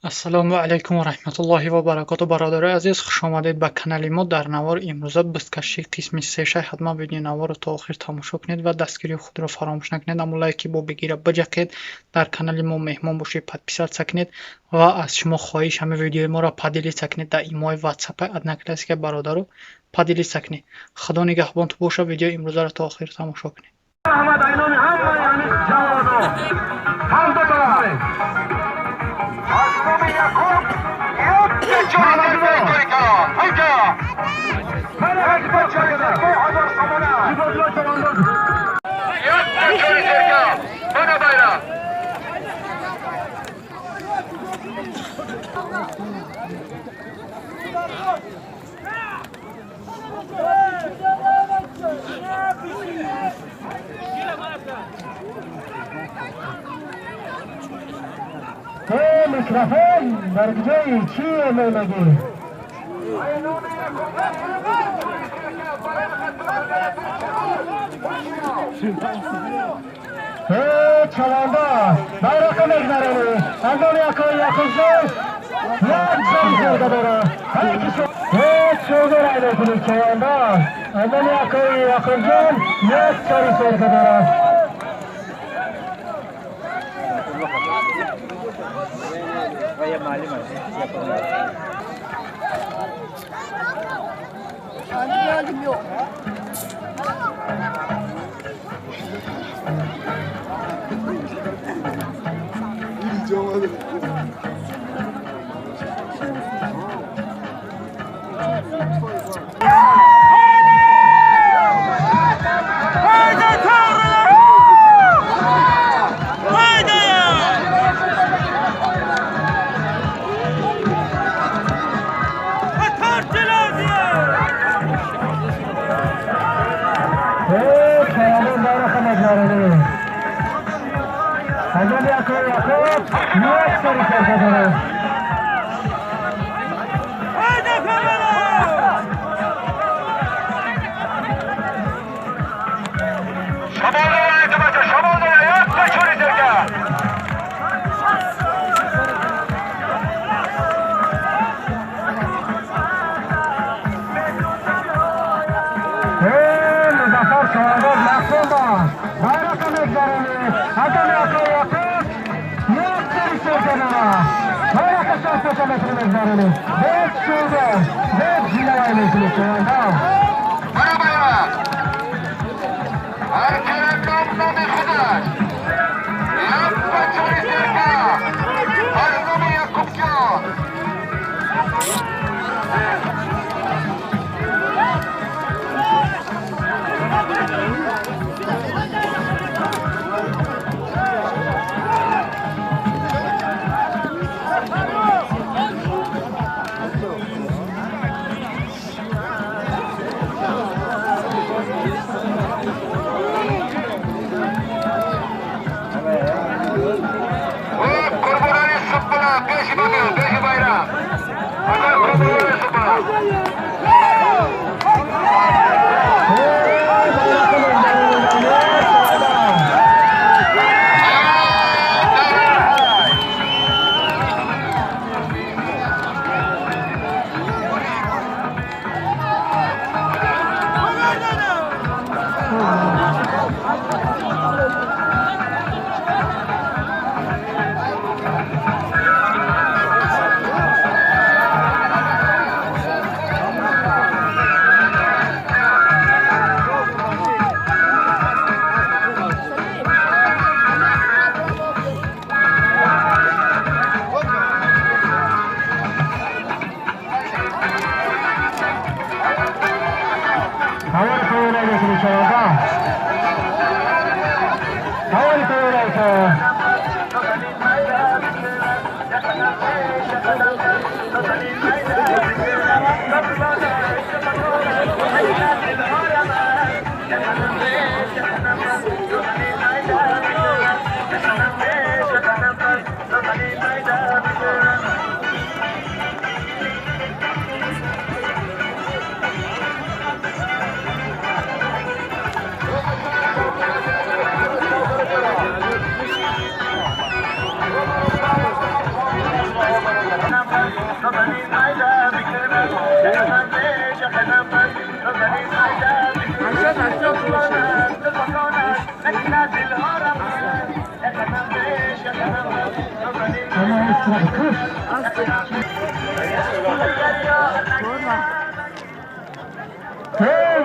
Ассалому алайкум ва раҳматуллоҳи ва баракоту. Бародарои азиз, хуш омадед ба канали мо. Дар навори имрӯза бузкашии қисми сешай. Ҳатман видеои наворро то охир тамошо кунед ва дастгирии худро фаромӯш накунед. Аммо лайки бо бигира биҷақед. Дар канали мо меҳмон бошед, подписаться кунед ва аз шумо хоҳиш ҳама видеои моро поделиться кунед дар имои ватсапи, одноклассники, бародаро поделиться кунед. Худо нигаҳбонту боша. Видеои имрӯзаро то охир тамошо кунед. Аҳмад айноми ҳамаи ҳамин ҷавоно ҳам ду тараф аз номи Якуб як чори зеркаи калон ҳайка як чори зерка 1000 сомона як чори зерка бана байрам. Микрофон дар ҷои чӣ мемагӣ? Чаландоз байроқа мегзаронӣ аз номи акои Яқубҷон як чори зерга дора. Шогир ай мекунӣ, чаландоз аз номи акои Яқубҷон як чори зерга дора.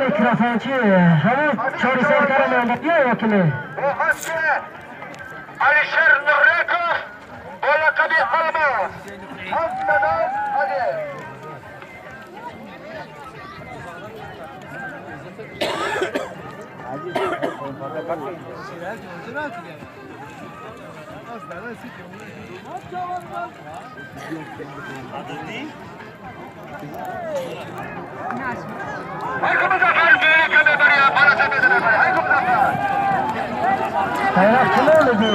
Микрофончи ҳамон чори серкара монда ё ёкими? Алишер Нуреков бо лақаби Алмос. Ҳафт медал Алиев. Bayrak kime oldu?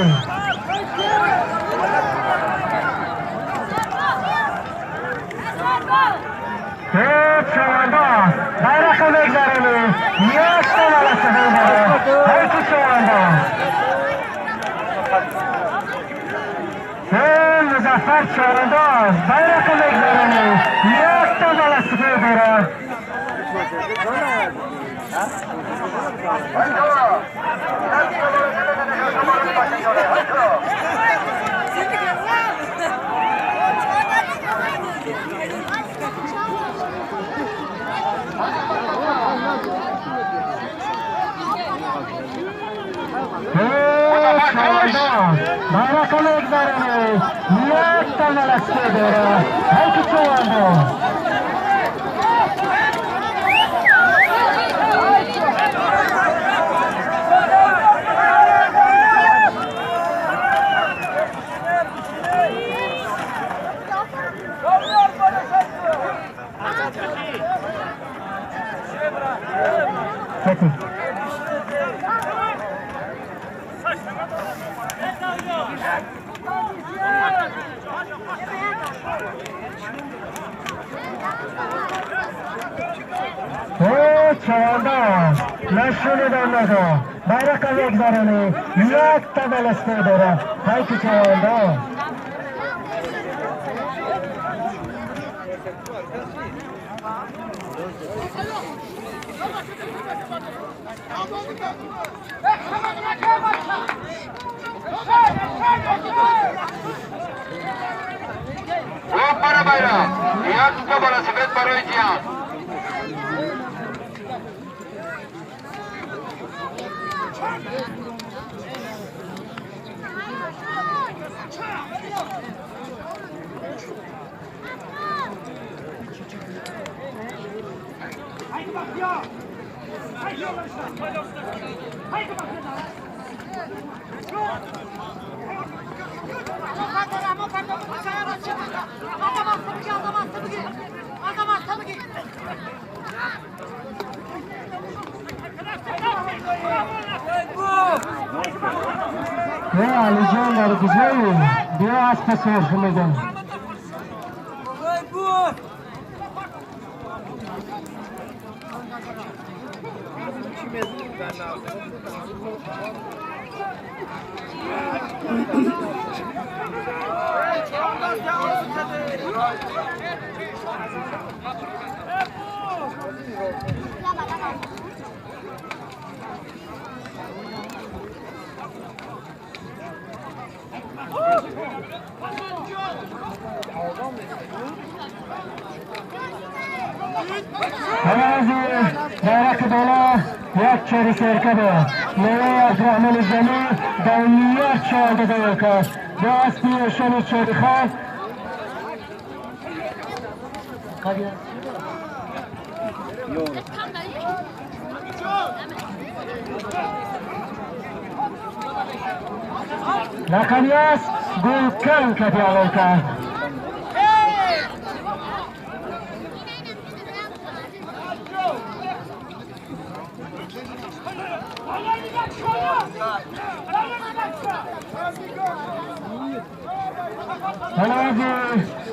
Evet, şovanda. Bayrak emeklerini yaktan alasını Herkes şovanda. Hey, Muzaffer şovanda. Bayrak emeklerini yaktan alasını Bayrak emeklerini yaktan alasını Herkes şovanda. Нашунидам байрақа мегзаронӣ якта велосипед дорад ҳайки чавандоз. Бара байрақ якта велосипед барои ҷиҳан. Алиҷон дар куҷои? Биё аспа сурх мегӯм. Байрақи бола як чори серка буд. Леваи Абдурахмони Ҷамил дар як чорда доир кард. Бо аспи эшони чорихон рақами аст гулкан кати аввал кард.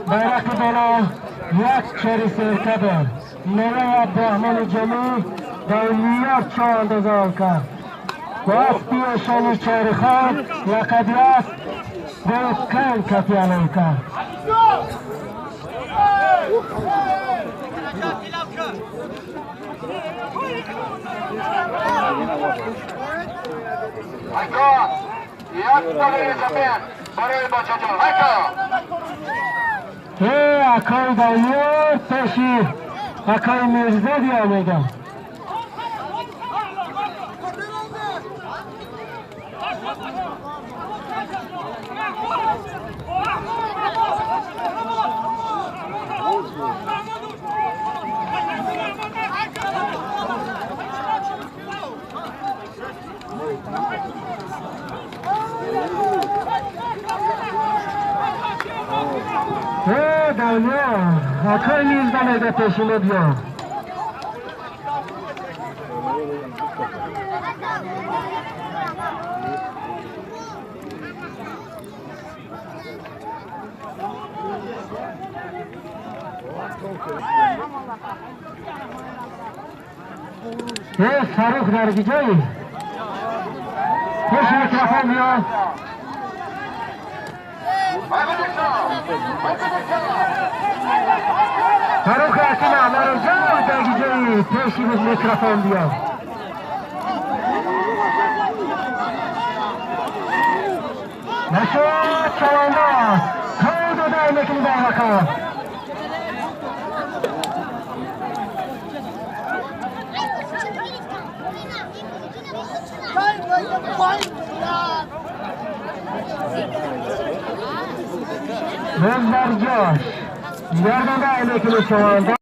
Байрақи боло як чори серка буд. Леваи Абдурахмони Ҷамил дар як чорандоза ол кард. Бо аспи эшони чорихон лақаби аст гулкан кати аввал кард. Як барои бачаҷон. Акай Даниёр пеши акай Мирзо биё мегам. Даниёр, акай Мирзо мега пеши мо биё. Фарух дар куҷоӣ? Пеши микрофон биё. Фарух Ҳакима мароҷаъ дар куҷоӣ? Пеши микрофон биё. Нашуд чавандоз то додай мекунӣ байрака. Боз бар ҷош гардондай мекунӣ чавандоз.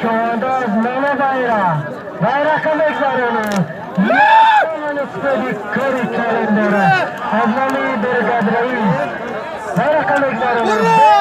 چانداز منه بایره که میگذارونه یک کاری کارم داره از نامی برگاد رئیس بایره که میگذارونه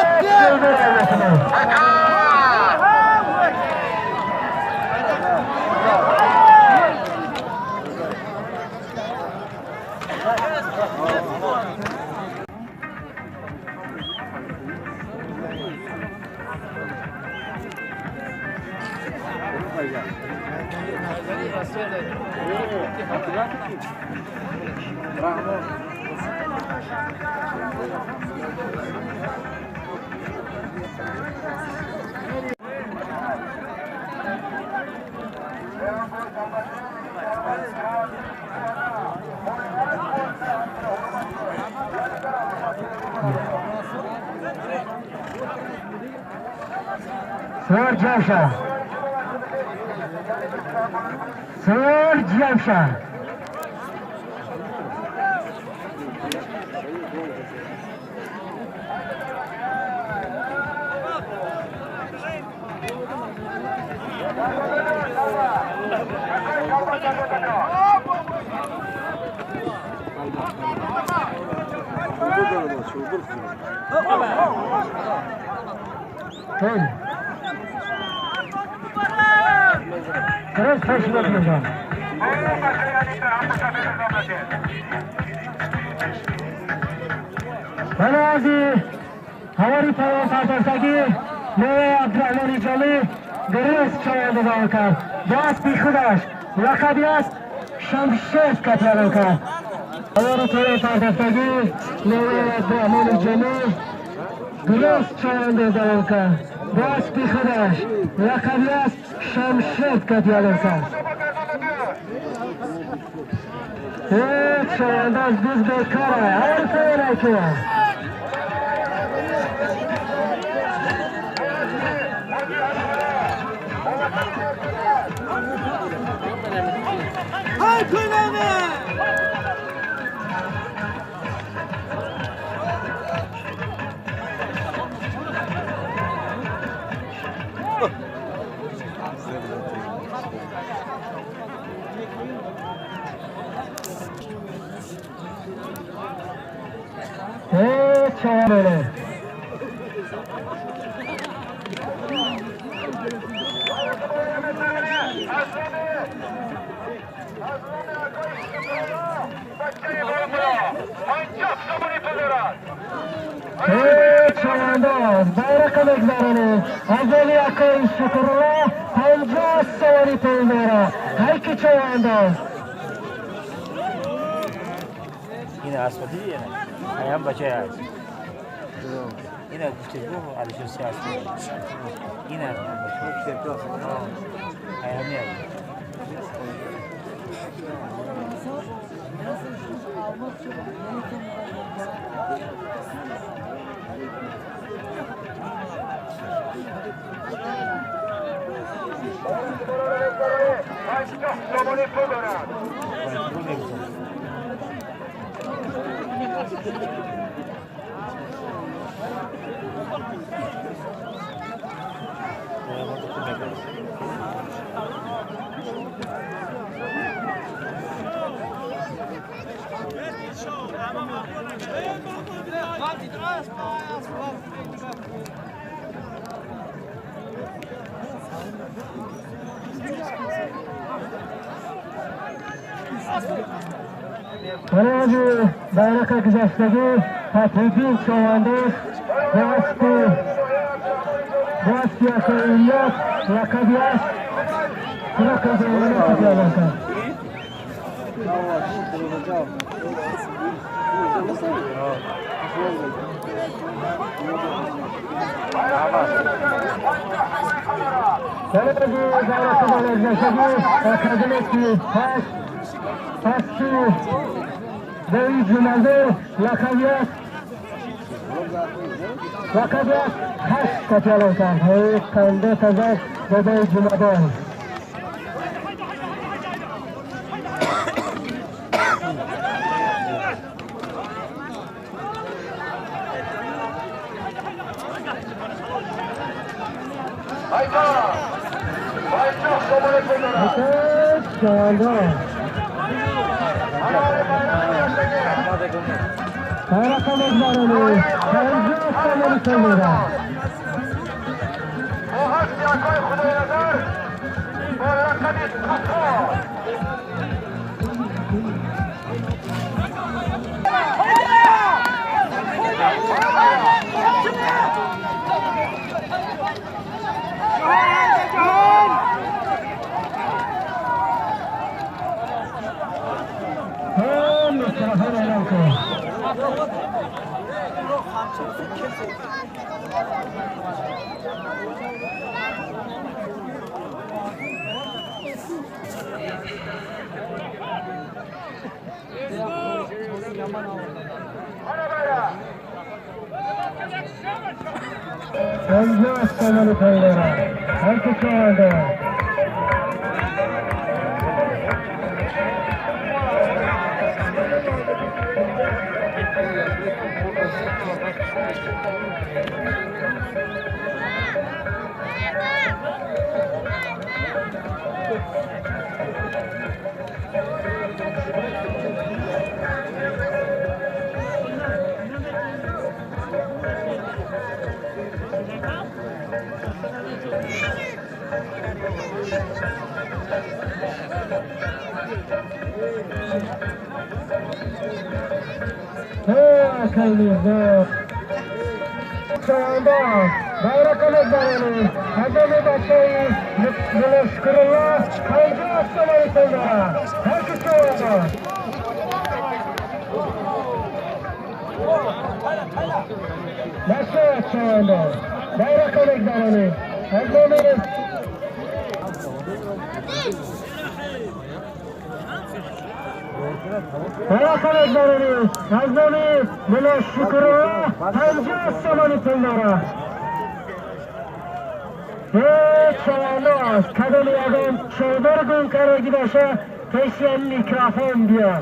Sir Jamsha. Sir Jamsha. هواری پایان پرداختگی نوه عبدالرحمن جامی درست چاینده دار کرد. دست بی خودش لقبی است شمشیر کتیالان کرد. هواری پایان پرداختگی نوه عبدالرحمن جامی درست چاینده دار کرد. دست بی خودش لقبی است شمشیر کتیالان کرد. هیچ چاینده از دوست بیکاره هر پایان کرد. این اسبادی نه هم بچه هست. این گفتگو علیشون سیاسی. این هم برای بیرق گذشتگی تطبیق شونده دست یکاییت لقبی است رقم دیالان کرد. برای بیرق گذشتگی اکادمیکی هشت پستی دوی جمعه لقبی است هشت کتیالان کرد. هی قنده تزد دوی جمعه. خیلی زود چونداز байрақамез баронӣ ҳазоми бачаи Мулло Шукрулло 50 сомонӣ пул дорад. Ҳар чувандоз нашавад чувандоз байрақамез баронӣ ҳазоми байрақамез баронӣ ҳазоми Мулло Шукрулло 50 сомонӣ пул дорад. Чавандоз кадом ягон чодор гум кардаги боша пеши микрофон биё.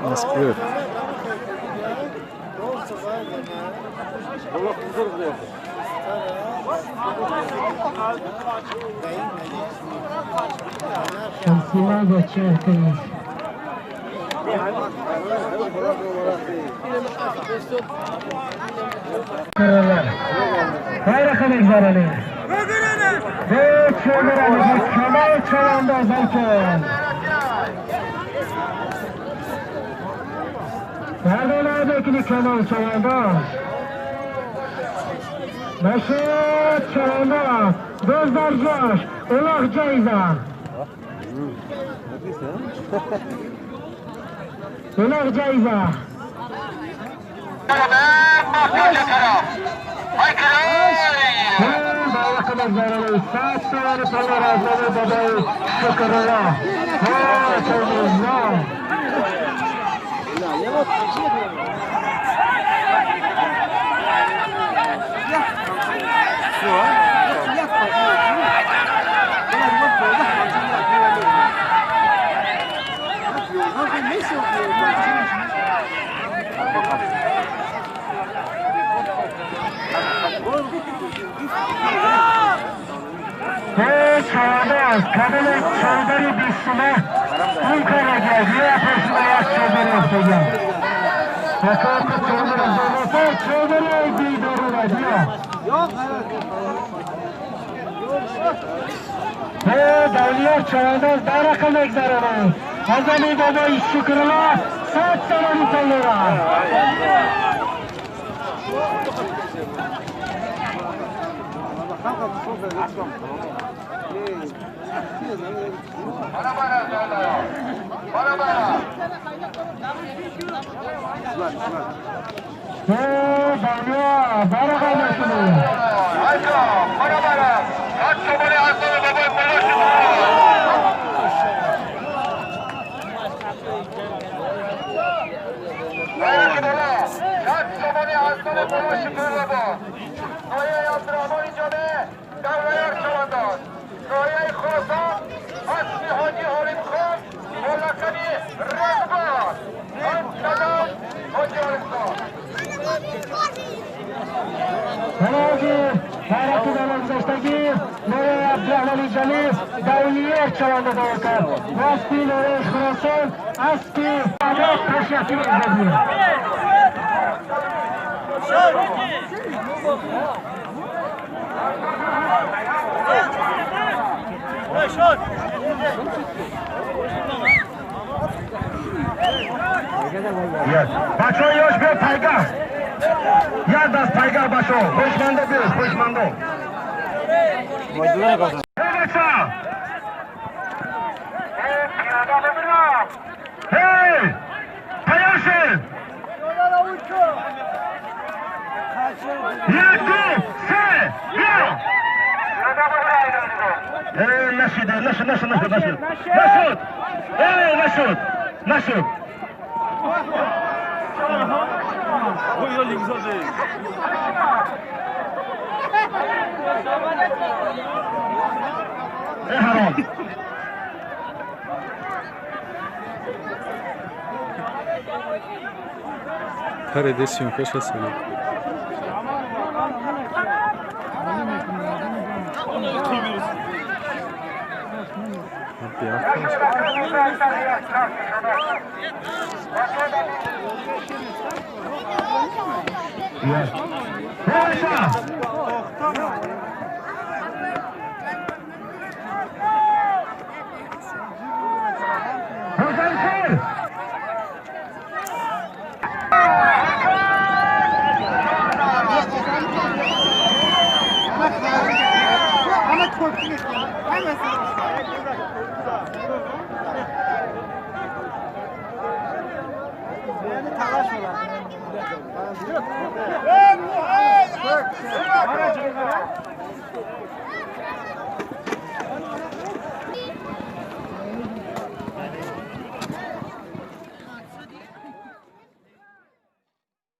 Москвы.